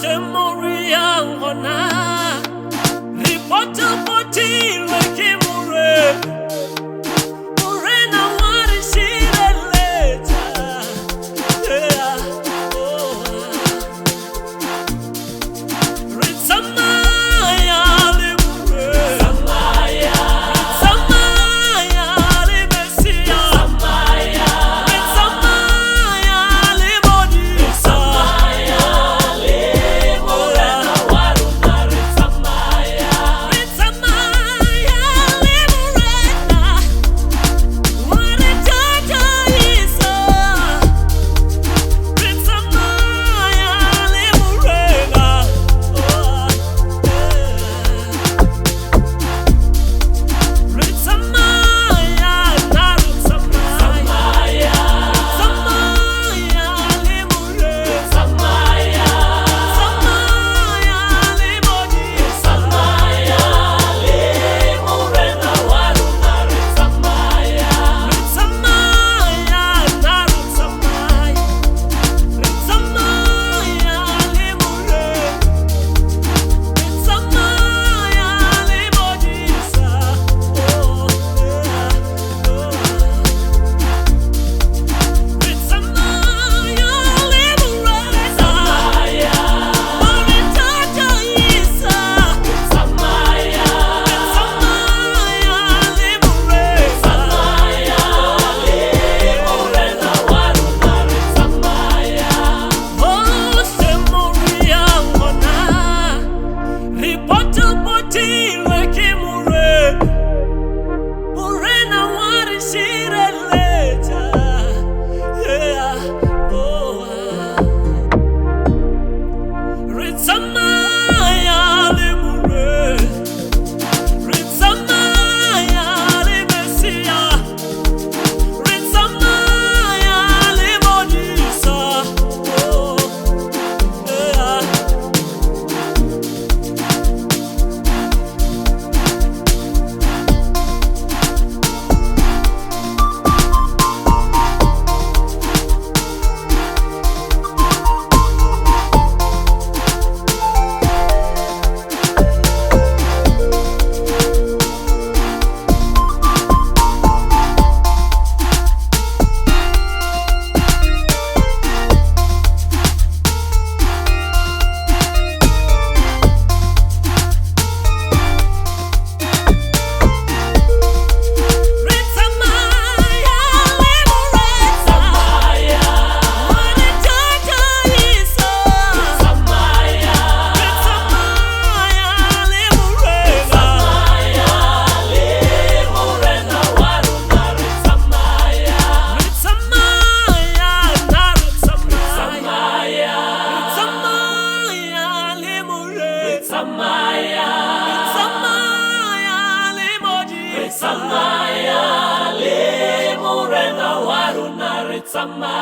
hle mo re yang gona, re potapotilwe ke Morena. Morena wa re šireletša. Yeah, oh. Re tsamaya le Morena. Re tsamaya le Mesia. Re tsamaya le Modisa. Re tsamaya le Morena. Wa re tataisa. Re tsamaya le Morena. Oh, yeah. Re tsamaya, nna re tsamaya. Re tsamaya le Morena. Tsamaya le Modisa. Re tsamaya, nna re tsamaya. Re tsamaya le Morena. Re tsamaya le Modisa. Oh, yeah, oh. Re tsamaya le Morena. Wa re tataisa. Re tsamaya le Morena. Oh, hle mo re yang gona, re potapotilwe ke Morena. Morena wa re šireletša. Yeah, oh, ah. Re tsamaya le Morena. Re tsamaya le Mesia. Re tsamaya le Modisa. Oh, yeah. Re tsamaya le Morena. Wa re tataisa. Re tsamaya le Morena. Re tsamaya, nna re tsamaya. Re tsamaya le Morena. Re tsamaya le Modisa. Tsamaya le Morena wa rona, re tsamaya.